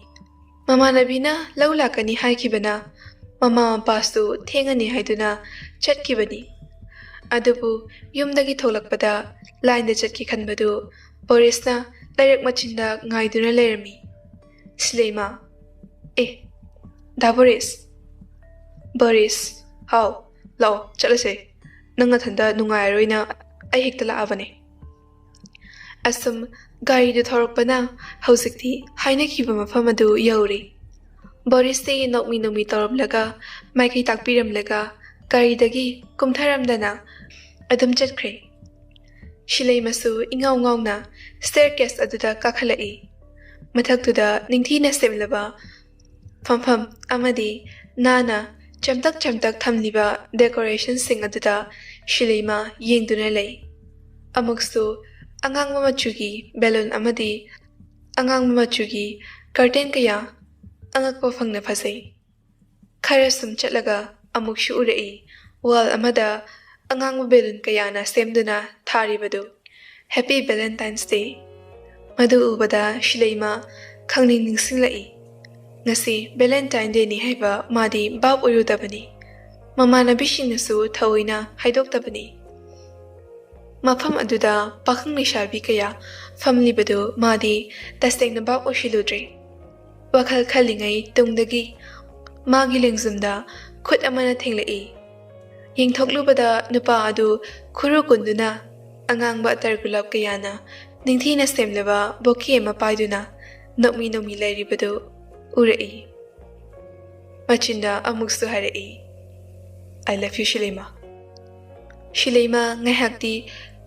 ꯃꯃꯥꯟꯅꯕꯤꯅ ꯂꯧ ꯂꯥꯛꯀꯅꯤ ꯍꯥꯏꯈꯤꯕꯅ ꯃꯃꯥ ꯃꯄꯥꯁꯨ ꯊꯦꯡꯉꯅꯤ ꯍꯥꯏꯗꯨꯅ ꯆꯠꯈꯤꯕꯅꯤ꯫ ꯑꯗꯨꯕꯨ ꯌꯨꯝꯗꯒꯤ ꯊꯣꯛꯂꯛꯄꯗ ꯂꯥꯏꯟꯗ ꯆꯠꯀꯦ ꯈꯟꯕꯗꯨ ꯕꯣꯔꯤꯁꯅ ꯂꯩꯔꯛ ꯃꯆꯤꯟꯗ ꯉꯥꯏꯗꯨꯅ ꯂꯩꯔꯝꯃꯤ꯫ ꯁꯤꯂꯩꯃ, "ꯑꯦ, ꯗꯥ ꯕꯣꯔꯤꯁ!" "ꯕꯣꯔꯤꯁ, ꯍꯥꯎ, ꯂꯥꯛꯑꯣ, ꯆꯠꯂꯁꯦ꯫ ꯅꯪ ꯅꯊꯟꯗ ꯅꯨꯡꯉꯥꯏꯔꯔꯣꯏꯅ ꯑꯩ ꯍꯦꯛꯇ ꯂꯥꯛꯑꯕꯅꯦ꯫" ꯑꯁꯨꯝ ꯒꯥꯔꯤꯗꯨ ꯊꯧꯔꯛꯄꯅ ꯍꯧꯖꯤꯛꯇꯤ ꯍꯥꯏꯅꯈꯤꯕ ꯃꯐꯝ ꯑꯗꯨ ꯌꯧꯔꯦ꯫ ꯕꯣꯔꯤꯁꯁꯤ ꯅꯣꯛꯃꯤ ꯅꯣꯛꯃꯤ ꯇꯧꯔꯝꯂꯒ ꯃꯥꯏꯀꯩ ꯇꯥꯛꯄꯤꯔꯝꯂꯒ ꯒꯥꯔꯤꯗꯒꯤ ꯀꯨꯝꯊꯔꯝꯗꯅ ꯑꯗꯨꯝ ꯆꯠꯈ꯭ꯔꯦ꯫ ꯁꯤꯂꯩꯃꯁꯨ ꯏꯉꯥꯎ ꯉꯥꯎꯅ ꯁ꯭ꯇꯦꯔ ꯀꯦꯁ ꯑꯗꯨꯗ ꯀꯥꯈꯠꯂꯛꯏ꯫ ꯃꯊꯛꯇꯨꯗ ꯅꯤꯡꯊꯤꯅ ꯁꯦꯝꯂꯕ ꯐꯝꯐꯝ ꯑꯃꯗꯤ ꯅꯥꯟꯅ ꯆꯝꯇꯛ ꯆꯝꯇꯛ ꯊꯝꯂꯤꯕ ꯗꯦꯀꯣꯔꯦꯁꯟꯁꯤꯡ ꯑꯗꯨꯗ ꯁꯤꯂꯩꯃ ꯌꯦꯡꯗꯨꯅ ꯂꯩ꯫ ꯑꯃꯨꯛꯁꯨ ꯑꯉꯥꯡꯕ ꯃꯆꯨꯒꯤ ꯕꯦꯂꯨꯟ ꯑꯃꯗꯤ ꯑꯉꯥꯡꯕ ꯃꯆꯨꯒꯤ ꯀꯔꯇꯦꯟ ꯀꯌꯥ ꯑꯉꯛꯄ ꯐꯪꯅ ꯐꯖꯩ꯫ ꯈꯔ ꯁꯨꯝ ꯆꯠꯂꯒ ꯑꯃꯨꯛꯁꯨ ꯎꯔꯛꯏ, ꯋꯥꯜ ꯑꯃꯗ ꯑꯉꯥꯡꯕ ꯕꯦꯂꯨꯟ ꯀꯌꯥꯅ ꯁꯦꯝꯗꯨꯅ ꯊꯥꯔꯤꯕꯗꯨ꯫ "Happy Valentine's Day!" ꯃꯗꯨ ꯎꯕꯗ ꯁꯤꯂꯩꯃ ꯈꯪꯅꯤꯡ ꯅꯤꯡꯁꯤꯡꯂꯛꯏ꯫ ꯉꯁꯤ ꯚꯦꯂꯦꯟꯇꯥꯏꯟ ꯗꯦꯅꯤ ꯍꯥꯏꯕ ꯃꯥꯗꯤ ꯚꯥꯞ ꯑꯣꯏꯔꯨꯗꯕꯅꯤ꯫ ꯃꯃꯥꯟꯅꯕꯤꯁꯤꯡꯅꯁꯨ ꯊꯑꯣꯏꯅ ꯍꯥꯏꯗꯣꯛꯇꯕꯅꯤ꯫ ꯃꯐꯝ ꯑꯗꯨꯗ ꯄꯥꯈꯪ ꯂꯩꯁꯥꯕꯤ ꯀꯌꯥ ꯐꯝꯂꯤꯕꯗꯨ ꯃꯥꯗꯤ ꯇꯁꯦꯡꯅ ꯚꯥꯞ ꯑꯣꯏꯁꯤꯜꯂꯨꯗ꯭ꯔꯦ꯫ ꯋꯥꯈꯜ ꯈꯜꯂꯤꯉꯩ ꯇꯨꯡꯗꯒꯤ ꯃꯥꯒꯤ ꯂꯦꯡꯖꯨꯝꯗ ꯈꯨꯠ ꯑꯃꯅ ꯊꯦꯡꯂꯛꯏ꯫ ꯌꯦꯡꯊꯣꯛꯂꯨꯕꯗ ꯅꯨꯄꯥ ꯑꯗꯨ ꯈꯨꯔꯨ ꯀꯨꯟꯗꯨꯅ ꯑꯉꯥꯡꯕ ꯑꯇꯔ ꯒꯨꯂꯥꯞ ꯀꯌꯥꯅ ꯅꯤꯡꯊꯤꯅ ꯁꯦꯝꯂꯕ ꯕꯣꯀꯦ ꯑꯃ ꯄꯥꯏꯗꯨꯅ ꯅꯣꯛꯃꯤ ꯅꯣꯛꯃꯤ ꯂꯩꯔꯤꯕꯗꯨ ꯎꯔꯛꯏ꯫ ꯃꯆꯤꯟꯗ ꯑꯃꯨꯛꯁꯨ ꯍꯥꯏꯔꯛꯏ, "I love you, ꯁꯤꯂꯩꯃ!" ꯁꯤꯂꯩꯃ ꯉꯥꯏꯍꯥꯛꯇꯤ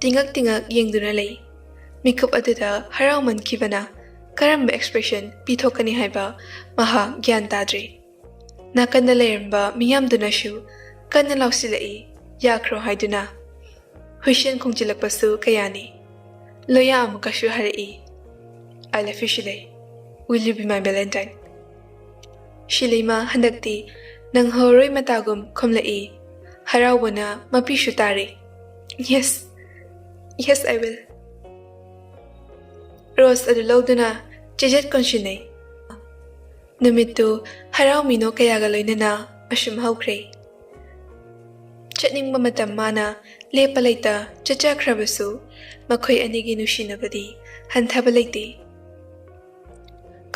ꯇꯤꯡꯉꯛ ꯇꯤꯡꯉꯛ ꯌꯦꯡꯗꯨꯅ ꯂꯩ꯫ ꯃꯤꯀꯨꯞ ꯑꯗꯨꯗ ꯍꯔꯥꯎꯃꯟꯈꯤꯕꯅ ꯀꯔꯝꯕ ꯑꯦꯛꯁꯄ꯭ꯔꯦꯁꯟ ꯄꯤꯊꯣꯛꯀꯅꯤ ꯍꯥꯏꯕ ꯃꯍꯥꯛ ꯒ꯭ꯌꯥꯟ ꯇꯥꯗ꯭ꯔꯦ꯫ ꯅꯥꯀꯟꯗ ꯂꯩꯔꯝꯕ ꯃꯤꯌꯥꯝꯗꯨꯅꯁꯨ ꯀꯟꯅ ꯂꯥꯎꯁꯤꯜꯂꯛꯏ, "ꯌꯥꯈ꯭ꯔꯣ" ꯍꯥꯏꯗꯨꯅ꯫ ꯍꯨꯏꯁꯦꯟ ꯈꯣꯡꯖꯤꯜꯂꯛꯄꯁꯨ ꯀꯌꯥꯅꯤ꯫ ꯂꯣꯌꯥ ꯑꯃꯨꯛꯀꯁꯨ ꯍꯥꯏꯔꯛꯏ, "I love you, ꯁꯤꯂꯩ꯫ Will you be my Valentine?" ꯁꯤꯂꯩꯃ ꯍꯟꯗꯛꯇꯤ ꯅꯪꯍꯧꯔꯣꯏ ꯃꯇꯥꯒꯨꯝ ꯈꯨꯝꯂꯛꯏ꯫ ꯍꯔꯥꯎꯕꯅ ꯃꯄꯤꯁꯨ ꯇꯥꯔꯦ꯫ "Yes, yes, I will." ꯔꯣꯁ ꯑꯗꯨ ꯂꯧꯗꯨꯅ ꯆꯦꯖꯦꯠ ꯀꯣꯟꯁꯤꯟꯅꯩ꯫ ꯅꯨꯃꯤꯠꯇꯨ ꯍꯔꯥꯎ ꯃꯤꯅꯣꯛ ꯀꯌꯥꯒ ꯂꯣꯏꯅꯅ ꯑꯁꯨꯝ ꯍꯧꯈ꯭ꯔꯦ꯫ ꯆꯠꯅꯤꯡꯕ ꯃꯇꯝ ꯃꯥꯅ ꯂꯦꯞꯄ ꯂꯩꯇ ꯆꯠꯆꯈ꯭ꯔꯕꯁꯨ, ꯃꯈꯣꯏ ꯑꯅꯤꯒꯤ ꯅꯨꯡꯁꯤꯅꯕꯗꯤ ꯍꯟꯊꯕ ꯂꯩꯇꯦ꯫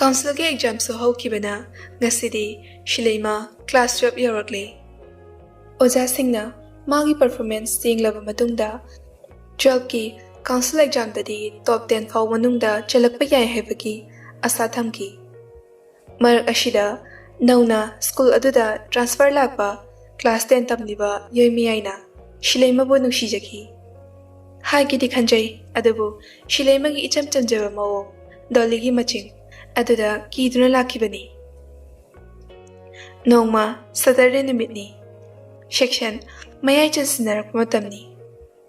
ꯀꯥꯎꯟꯁꯤꯜꯒꯤ ꯑꯦꯛꯖꯥꯝꯁꯨ ꯍꯧꯈꯤꯕꯅ ꯉꯁꯤꯗꯤ ꯁꯤꯂꯩꯃ ꯀ꯭ꯂꯥꯁ ꯇꯨꯌꯦꯜꯐ ꯌꯧꯔꯛꯂꯦ꯫ ꯑꯣꯖꯥꯁꯤꯡꯅ ꯃꯥꯒꯤ ꯄꯔꯐꯣꯔꯃꯦꯟꯁ ꯌꯦꯡꯂꯕ ꯃꯇꯨꯡꯗ, ꯇꯨꯌꯦꯜꯐꯀꯤ ꯀꯥꯎꯟꯁꯤꯜ ꯑꯦꯛꯖꯥꯝꯗꯗꯤ ꯇꯣꯞ ꯇꯦꯟ ꯐꯥꯎ ꯃꯅꯨꯡꯗ ꯆꯜꯂꯛꯄ ꯌꯥꯏ ꯍꯥꯏꯕꯒꯤ ꯑꯁꯥ ꯊꯝꯈꯤ꯫ ꯃꯔꯛ ꯑꯁꯤꯗ ꯅꯧꯅ ꯁ꯭ꯀꯨꯜ ꯑꯗꯨꯗ ꯇ꯭ꯔꯥꯟꯁꯐꯔ ꯂꯥꯛꯄ ꯀ꯭ꯂꯥꯁ ꯇꯦꯟ ꯇꯝꯂꯤꯕ ꯌꯣꯏꯃꯤꯌꯥꯏꯅ ꯁꯤꯂꯩꯃꯕꯨ ꯅꯨꯡꯁꯤꯖꯈꯤ꯫ ꯍꯥꯏꯒꯦꯗꯤ ꯈꯟꯖꯩ, ꯑꯗꯨꯕꯨ ꯁꯤꯂꯩꯃꯒꯤ ꯏꯆꯝ ꯆꯝꯖꯕ ꯃꯑꯣꯡ, ꯗꯣꯂꯤꯒꯤ ꯃꯆꯤꯡ ꯑꯗꯨꯗ ꯀꯤꯗꯨꯅ ꯂꯥꯛꯈꯤꯕꯅꯤ꯫ ꯅꯣꯡꯃ ꯁꯇꯔꯗꯦ ꯅꯨꯃꯤꯠꯅꯤ꯫ ꯁꯦꯛꯁꯟ ꯃꯌꯥꯏ ꯆꯟꯁꯤꯟꯅꯔꯛꯄ ꯃꯇꯝꯅꯤ꯫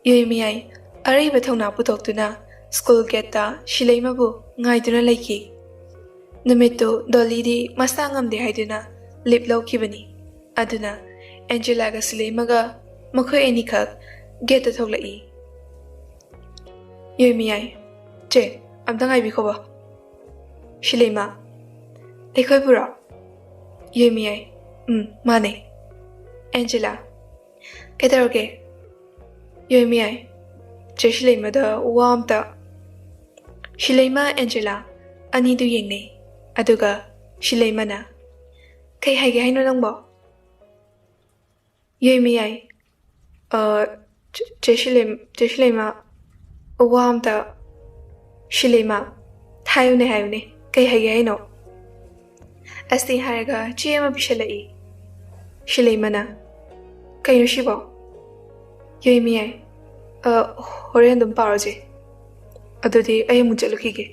ꯌꯣꯏꯃꯤꯌꯥꯏ ꯑꯔꯩꯕ ꯊꯧꯅꯥ ꯄꯨꯊꯣꯛꯇꯨꯅ ꯁ꯭ꯀꯨꯜ ꯒꯦꯠꯇ ꯁꯤꯂꯩꯃꯕꯨ ꯉꯥꯏꯗꯨꯅ ꯂꯩꯈꯤ꯫ ꯅꯨꯃꯤꯠꯇꯨ ꯗꯣꯂꯤꯗꯤ ꯃꯁꯥ ꯉꯝꯗꯦ ꯍꯥꯏꯗꯨꯅ ꯂꯤꯞ ꯂꯧꯈꯤꯕꯅꯤ꯫ ꯑꯗꯨꯅ ꯑꯦꯟꯖꯦꯂꯥꯒ ꯁꯤꯂꯩꯃꯒ ꯃꯈꯣꯏ ꯑꯅꯤꯈꯛ ꯒꯦꯠꯇ ꯊꯣꯛꯂꯛꯏ꯫ ꯌꯣꯏꯃꯤꯌꯥꯏ, "ꯆꯦ, ꯑꯝꯇ ꯉꯥꯏꯕꯤꯈꯣꯕ꯫" ꯁꯤꯂꯩꯃ, "ꯑꯩꯈꯣꯏꯕꯨꯔꯣ?" ꯌꯣꯏꯃꯤꯌꯥꯏ, "ꯎꯝ, ꯃꯥꯅꯦ꯫" ꯑꯦꯟꯖꯦꯂꯥ, "ꯀꯩꯗꯧꯔꯒꯦ?" ꯌꯣꯏꯃꯤꯌꯥꯏ, "ꯆꯦ ꯁꯤꯂꯩꯃꯗ ꯋꯥ ꯑꯝꯇ꯫" ꯁꯤꯂꯩꯃ ꯑꯦꯟꯖꯦꯂꯥ ꯑꯅꯤꯗꯨ ꯌꯦꯡꯅꯩ꯫ ꯑꯗꯨꯒ ꯁꯤꯂꯩꯃꯅ, "ꯀꯩ ꯍꯥꯏꯒꯦ ꯍꯥꯏꯅꯣ ꯅꯪꯕꯣ?" ꯌꯣꯏꯃꯤꯌꯥꯏ, "ꯑ, ꯆꯦ-, ꯆꯦ ꯁꯤꯂꯩꯝ-, ꯆꯦ ꯁꯤꯂꯩꯃ, ꯋꯥ ꯑꯝꯇ꯫" ꯁꯤꯂꯩꯃ, "ꯍꯥꯏꯌꯨꯅꯦ, ꯍꯥꯏꯌꯨꯅꯦ, ꯀꯩ ꯍꯥꯏꯒꯦ ꯍꯥꯏꯅꯣ?" ꯑꯁꯤ ꯍꯥꯏꯔꯒ ꯆꯦ ꯑꯃ ꯄꯤꯁꯜꯂꯛꯏ꯫ ꯁꯤꯂꯩꯃꯅ, "ꯀꯩꯅꯣ ꯁꯤꯕꯣ?" ꯌꯣꯏꯃꯤꯌꯥꯏ, "ꯑ, ꯍꯣꯔꯦꯟ ꯑꯗꯨꯝ ꯄꯥꯔꯣ ꯆꯦ꯫ ꯑꯗꯨꯗꯤ ꯑꯩ ꯑꯃꯨꯛ ꯆꯠꯂꯨꯈꯤꯒꯦ꯫"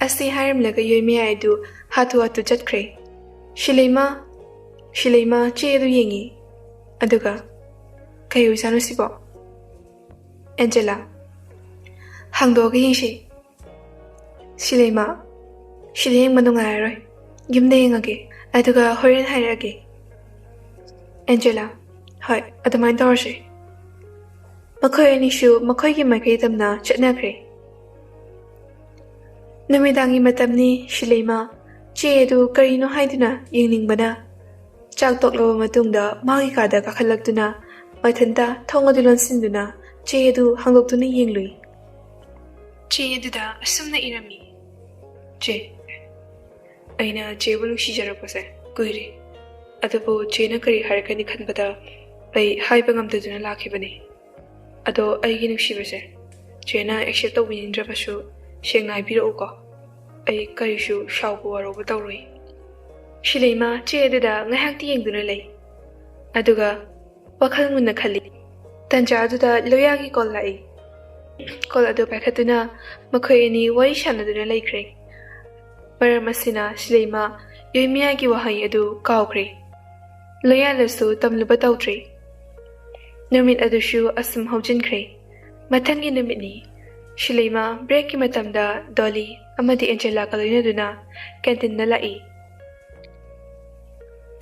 ꯑꯁꯤ ꯍꯥꯏꯔꯝꯂꯒ ꯌꯣꯏꯃꯤꯌꯥꯏꯗꯨ ꯍꯥꯊꯨ ꯍꯥꯊꯨ ꯆꯠꯈ꯭ꯔꯦ꯫ ꯁꯤꯂꯩꯃ ꯁꯤꯂꯩꯃ ꯆꯦ ꯑꯗꯨ ꯌꯦꯡꯉꯤ꯫ ꯑꯗꯨꯒ, "ꯀꯩ ꯑꯣꯏꯖꯥꯠꯅꯣ ꯁꯤꯕꯣ?" ꯑꯦꯟꯖꯦꯂꯥ, "ꯍꯥꯡꯗꯣꯛꯑꯒ ꯌꯦꯡꯁꯤ꯫" ꯁꯤꯂꯩꯃ, "ꯁꯤꯗ ꯌꯦꯡꯕ ꯅꯨꯡꯉꯥꯏꯔꯔꯣꯏ, ꯌꯨꯝꯗ ꯌꯦꯡꯉꯒꯦ, ꯑꯗꯨꯒ ꯍꯣꯔꯦꯟ ꯍꯥꯏꯔꯛꯑꯒꯦ꯫" ꯑꯦꯟꯖꯦꯂꯥ, "ꯍꯣꯏ, ꯑꯗꯨꯃꯥꯏꯅ ꯇꯧꯔꯁꯦ꯫" ꯃꯈꯣꯏ ꯑꯅꯤꯁꯨ ꯃꯈꯣꯏꯒꯤ ꯃꯥꯏꯀꯩ ꯇꯝꯅ ꯆꯠꯅꯈ꯭ꯔꯦ꯫ ꯅꯨꯃꯤꯗꯥꯡꯒꯤ ꯃꯇꯝꯅꯤ꯫ ꯁꯤꯂꯩꯃ ꯆꯦ ꯑꯗꯨ ꯀꯔꯤꯅꯣ ꯍꯥꯏꯗꯨꯅ ꯌꯦꯡꯅꯤꯡꯕꯅ ꯆꯥꯛ ꯇꯣꯛꯂꯕ ꯃꯇꯨꯡꯗ ꯃꯥꯒꯤ ꯀꯥꯗ ꯀꯥꯈꯠꯂꯛꯇꯨꯅ ꯃꯊꯟꯇ ꯊꯣꯡ ꯑꯗꯨ ꯂꯣꯟꯁꯤꯟꯗꯨꯅ ꯆꯦ ꯑꯗꯨ ꯍꯥꯡꯗꯣꯛꯇꯨꯅ ꯌꯦꯡꯂꯨꯏ꯫ ꯆꯦ ꯑꯗꯨꯗ ꯑꯁꯨꯝꯅ ꯏꯔꯝꯃꯤ, "ꯆꯦ, ꯑꯩꯅ ꯆꯦꯕꯨ ꯅꯨꯡꯁꯤꯖꯔꯛꯄꯁꯦ ꯀꯨꯏꯔꯦ꯫ ꯑꯗꯨꯕꯨ ꯆꯦꯅ ꯀꯔꯤ ꯍꯥꯏꯔꯛꯀꯅꯤ ꯈꯟꯕꯗ ꯑꯩ ꯍꯥꯏꯕ ꯉꯝꯗꯗꯨꯅ ꯂꯥꯛꯈꯤꯕꯅꯤ꯫ ꯑꯗꯣ ꯑꯩꯒꯤ ꯅꯨꯡꯁꯤꯕꯁꯦ ꯆꯦꯅ ꯑꯦꯛꯁꯦꯞ ꯇꯧꯕꯤꯅꯤꯡꯗ꯭ꯔꯕꯁꯨ ꯁꯦꯡꯅ ꯍꯥꯏꯕꯤꯔꯛꯎꯀꯣ꯫ ꯑꯩ ꯀꯔꯤꯁꯨ ꯁꯥꯎꯕ ꯋꯥꯔꯧꯕ ꯇꯧꯔꯣꯏ꯫" ꯁꯤꯂꯩꯃ ꯆꯦ ꯑꯗꯨꯗ ꯉꯥꯏꯍꯥꯛꯇꯤ ꯌꯦꯡꯗꯨꯅ ꯂꯩ꯫ ꯑꯗꯨꯒ ꯋꯥꯈꯜ ꯃꯨꯟꯅ ꯈꯜꯂꯤ꯫ ꯇꯟꯖꯥ ꯑꯗꯨꯗ ꯂꯣꯌꯥꯒꯤ ꯀꯣꯜ ꯂꯥꯛꯏ꯫ ꯀꯣꯜ ꯑꯗꯨ ꯄꯥꯏꯈꯠꯇꯨꯅ ꯃꯈꯣꯏ ꯑꯅꯤ ꯋꯥꯔꯤ ꯁꯥꯟꯅꯗꯨꯅ ꯂꯩꯈ꯭ꯔꯦ꯫ ꯃꯔꯝ ꯑꯁꯤꯅ ꯁꯤꯂꯩꯃ ꯌꯣꯏꯃꯤꯌꯥꯒꯤ ꯋꯥꯍꯩ ꯑꯗꯨ ꯀꯥꯎꯈ꯭ꯔꯦ꯫ ꯂꯣꯌꯥꯗꯁꯨ ꯇꯝꯂꯨꯕ ꯇꯧꯗ꯭ꯔꯦ꯫ ꯅꯨꯃꯤꯠ ꯑꯗꯨꯁꯨ ꯑꯁꯨꯝ ꯍꯧꯖꯤꯟꯈ꯭ꯔꯦ꯫ ꯃꯊꯪꯒꯤ ꯅꯨꯃꯤꯠꯅꯤ꯫ ꯁꯤꯂꯩꯃ ꯕ꯭ꯔꯦꯛꯀꯤ ꯃꯇꯝꯗ ꯗꯣꯂꯤ ꯑꯃꯗꯤ ꯑꯦꯟꯖꯦꯂꯥꯒ ꯂꯣꯏꯅꯗꯨꯅ ꯀꯦꯟꯇꯤꯟꯗ ꯂꯥꯛꯏ꯫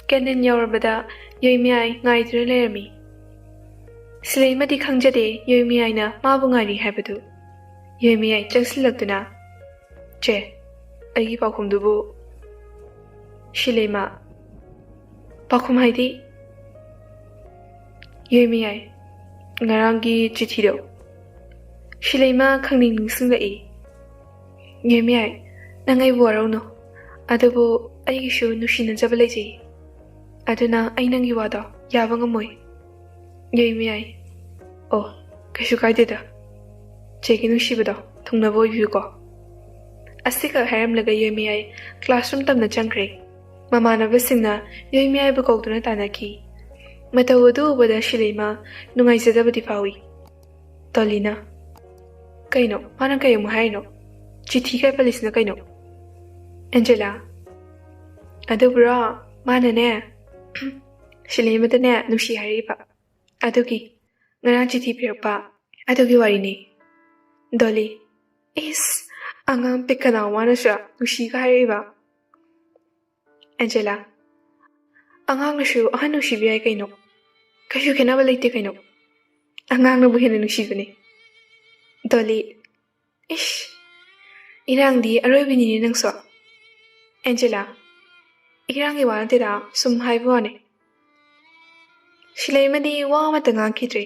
ꯀꯦꯟꯇꯤꯟ ꯌꯧꯔꯕꯗ ꯌꯣꯏꯃꯤꯌꯥꯏ ꯉꯥꯏꯗꯨꯅ ꯂꯩꯔꯝꯃꯤ꯫ ꯁꯤꯂꯩꯃꯗꯤ ꯈꯪꯖꯗꯦ ꯌꯣꯏꯃꯤꯌꯥꯏꯅ ꯃꯥꯕꯨ ꯉꯥꯏꯔꯤ ꯍꯥꯏꯕꯗꯨ꯫ ꯌꯣꯏꯃꯤꯌꯥꯏ ꯆꯪꯁꯤꯜꯂꯛꯇꯨꯅ, "ꯆꯦ, ꯑꯩꯒꯤ ꯄꯥꯎꯈꯨꯝꯗꯨꯕꯨ?" ꯁꯤꯂꯩꯃ, "ꯄꯥꯎꯈꯨꯝ ꯍꯥꯏꯗꯤ?" ꯌꯣꯏꯃꯤꯌꯥꯏ, "ꯉꯔꯥꯡꯒꯤ ꯆꯤꯊꯤꯗꯣ?" ꯁꯤꯂꯩꯃ ꯈꯪꯅꯤꯡ ꯅꯤꯡꯁꯤꯡꯂꯛꯏ꯫ ꯌꯣꯏꯃꯤꯌꯥꯏ, "ꯅꯪ ꯑꯩꯕꯨ ꯋꯥꯔꯧꯅꯨ, ꯑꯗꯨꯕꯨ ꯑꯩꯒꯤꯁꯨ ꯅꯨꯡꯁꯤꯅꯖꯕ ꯂꯩꯖꯩ꯫ ꯑꯗꯨꯅ ꯑꯩ ꯅꯪꯒꯤ ꯋꯥꯗꯣ ꯌꯥꯕ ꯉꯝꯃꯣꯏ꯫" ꯌꯣꯏꯃꯤꯌꯥꯏ, "ꯑꯣ, ꯀꯩꯁꯨ ꯀꯥꯏꯗꯦꯗ꯫ ꯆꯦꯒꯤ ꯅꯨꯡꯁꯤꯕꯗꯣ ꯊꯨꯡꯅꯕ ꯑꯣꯏꯕꯤꯌꯨꯀꯣ꯫" ꯑꯁꯤꯈꯛ ꯍꯥꯏꯔꯝꯂꯒ ꯌꯣꯏꯃꯤꯌꯥꯏ ꯀ꯭ꯂꯥꯁꯔꯨꯝ ꯇꯝꯅ ꯆꯪꯈ꯭ꯔꯦ꯫ ꯃꯃꯥꯟꯅꯕꯁꯤꯡꯅ ꯌꯣꯏꯃꯤꯌꯥꯏꯕꯨ ꯀꯧꯗꯨꯅ ꯇꯥꯟꯅꯈꯤ꯫ ꯃꯇꯧ ꯑꯗꯨ ꯎꯕꯗ ꯁꯤꯂꯩꯃ ꯅꯨꯡꯉꯥꯏꯖꯗꯕꯗꯤ ꯐꯥꯎꯏ꯫ ꯗꯣꯂꯤꯅ, "ꯀꯩꯅꯣ? ꯃꯥꯅ ꯀꯩ ꯑꯃꯨꯛ ꯍꯥꯏꯔꯤꯅꯣ? ꯆꯤꯊꯤ ꯀꯥꯏ ꯄꯜꯂꯤꯁꯤꯅ ꯀꯩꯅꯣ?" ꯑꯦꯟꯖꯦꯂꯥ, "ꯑꯗꯨꯕꯨꯔꯣ, ꯃꯥꯅꯅꯦ, ꯁꯤꯂꯩꯃꯗꯅꯦ ꯅꯨꯡꯁꯤ ꯍꯥꯏꯔꯛꯏꯕ꯫ ꯑꯗꯨꯒꯤ ꯉꯔꯥꯡ ꯆꯤꯊꯤ ꯄꯤꯔꯛꯄ ꯑꯗꯨꯒꯤ ꯋꯥꯔꯤꯅꯤ꯫ ꯗꯣꯂꯤ, ꯏꯁ, ꯑꯉꯥꯡ ꯄꯤꯛꯀꯅꯥꯎ ꯃꯥꯅꯁꯨ ꯅꯨꯡꯁꯤꯒ ꯍꯥꯏꯔꯛꯏꯕ꯫ ꯑꯦꯟꯖꯦꯂꯥ, ꯑꯉꯥꯡꯅꯁꯨ ꯑꯍꯟ ꯅꯨꯡꯁꯤꯕ ꯌꯥꯏ ꯀꯩꯅꯣ, ꯀꯩꯁꯨ ꯈꯦꯠꯅꯕ ꯂꯩꯇꯦ ꯀꯩꯅꯣ, ꯑꯉꯥꯡꯅꯕꯨ ꯍꯦꯟꯅ ꯅꯨꯡꯁꯤꯕꯅꯦ꯫ ꯗꯣꯂꯤ, ꯏꯁ, ꯏꯔꯥꯡꯗꯤ ꯑꯔꯣꯏꯕꯤꯅꯤꯅꯦ ꯅꯪꯁꯨ꯫ ꯑꯦꯟꯖꯦꯂꯥ, ꯏꯔꯥꯡꯒꯤ ꯋꯥ ꯅꯠꯇꯦꯗ, ꯁꯨꯝ ꯍꯥꯏꯕ ꯋꯥꯅꯦ꯫ ꯁꯤꯂꯩꯃꯗꯤ ꯋꯥ ꯑꯃꯠꯇ ꯉꯥꯡꯈꯤꯗ꯭ꯔꯦ꯫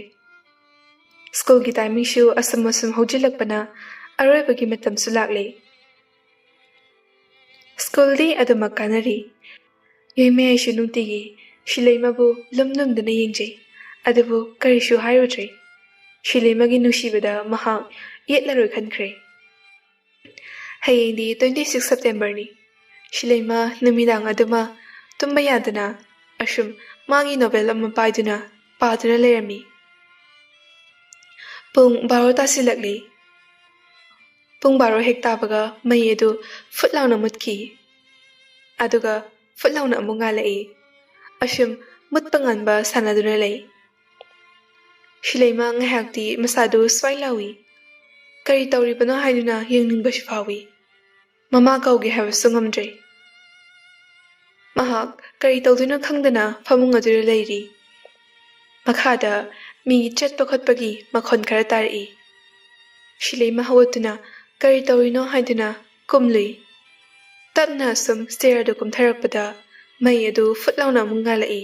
ꯁ꯭ꯀꯨꯜꯒꯤ ꯇꯥꯏꯃꯤꯡꯁꯨ ꯑꯁꯨꯝ ꯑꯁꯨꯝ ꯍꯧꯖꯤꯜꯂꯛꯄꯅ ꯑꯔꯣꯏꯕꯒꯤ ꯃꯇꯝꯁꯨ ꯂꯥꯛꯂꯦ꯫ ꯁ꯭ꯀꯨꯜꯗꯤ ꯑꯗꯨꯃꯛ ꯀꯥꯟꯅꯔꯤ꯫ ꯌꯥꯏꯃꯌꯥꯏꯁꯨ ꯅꯨꯡꯇꯤꯒꯤ ꯁꯤꯂꯩꯃꯕꯨ ꯂꯨꯝ ꯂꯨꯝꯗꯨꯅ ꯌꯦꯡꯖꯩ꯫ ꯑꯗꯨꯕꯨ ꯀꯔꯤꯁꯨ ꯍꯥꯏꯔꯨꯗ꯭ꯔꯦ꯫ ꯁꯤꯂꯩꯃꯒꯤ ꯅꯨꯡꯁꯤꯕꯗ ꯃꯍꯥꯛ ꯌꯦꯠꯂꯔꯣꯏ ꯈꯟꯈ꯭ꯔꯦ꯫ ꯍꯌꯦꯡꯗꯤ twenty six Septemberꯅꯤ꯫ ꯁꯤꯂꯩꯃ ꯅꯨꯃꯤꯗꯥꯡ ꯑꯗꯨꯃ ꯇꯨꯝꯕ ꯌꯥꯗꯅ ꯑꯁꯨꯝ ꯃꯥꯒꯤ ꯅꯣꯕꯦꯜ ꯑꯃ ꯄꯥꯏꯗꯨꯅ ꯄꯥꯗꯨꯅ ꯂꯩꯔꯝꯃꯤ꯫ ꯄꯨꯡ ꯕꯥꯔꯣ ꯇꯥꯁꯤꯜꯂꯛꯂꯤ꯫ ꯄꯨꯡ ꯕꯥꯔꯣ ꯍꯦꯛ ꯇꯥꯕꯒ ꯃꯩ ꯑꯗꯨ ꯐꯨꯠ ꯂꯥꯎꯅ ꯃꯨꯠꯈꯤ꯫ ꯑꯗꯨꯒ ꯐꯨꯠ ꯂꯥꯎꯅ ꯑꯃꯨꯛ ꯉꯥꯜꯂꯛꯏ꯫ ꯑꯁꯨꯝ ꯃꯨꯠꯄ ꯉꯥꯟꯕ ꯁꯥꯟꯅꯗꯨꯅ ꯂꯩ꯫ ꯁꯤꯂꯩꯃ ꯉꯥꯏꯍꯥꯛꯇꯤ ꯃꯁꯥꯗꯨ ꯁ꯭ꯋꯥꯏ ꯂꯥꯎꯏ꯫ ꯀꯔꯤ ꯇꯧꯔꯤꯕꯅꯣ ꯍꯥꯏꯗꯨꯅ ꯌꯦꯡꯅꯤꯡꯕꯁꯨ ꯐꯥꯎꯏ꯫ ꯃꯃꯥ ꯀꯧꯒꯦ ꯍꯥꯏꯕꯁꯨ ꯉꯝꯗ꯭ꯔꯦ꯫ ꯃꯍꯥꯛ ꯀꯔꯤ ꯇꯧꯗꯣꯏꯅꯣ ꯈꯪꯗꯅ ꯐꯃꯨꯡ ꯑꯗꯨꯗ ꯂꯩꯔꯤ꯫ ꯃꯈꯥꯗ ꯃꯤꯒꯤ ꯆꯠꯄ ꯈꯣꯠꯄꯒꯤ ꯃꯈꯣꯟ ꯈꯔ ꯇꯥꯔꯛꯏ꯫ ꯁꯤꯂꯩꯃ ꯍꯧꯒꯠꯇꯨꯅ ꯀꯔꯤ ꯇꯧꯔꯤꯅꯣ ꯍꯥꯏꯗꯨꯅ ꯀꯨꯝꯂꯨꯏ꯫ ꯇꯞꯅ ꯑꯁꯨꯝ stair ꯑꯗꯨ ꯀꯨꯝꯊꯔꯛꯄꯗ ꯃꯩ ꯑꯗꯨ ꯐꯨꯠ ꯂꯥꯎꯅ ꯑꯃꯨꯛ ꯉꯥꯜꯂꯛꯏ꯫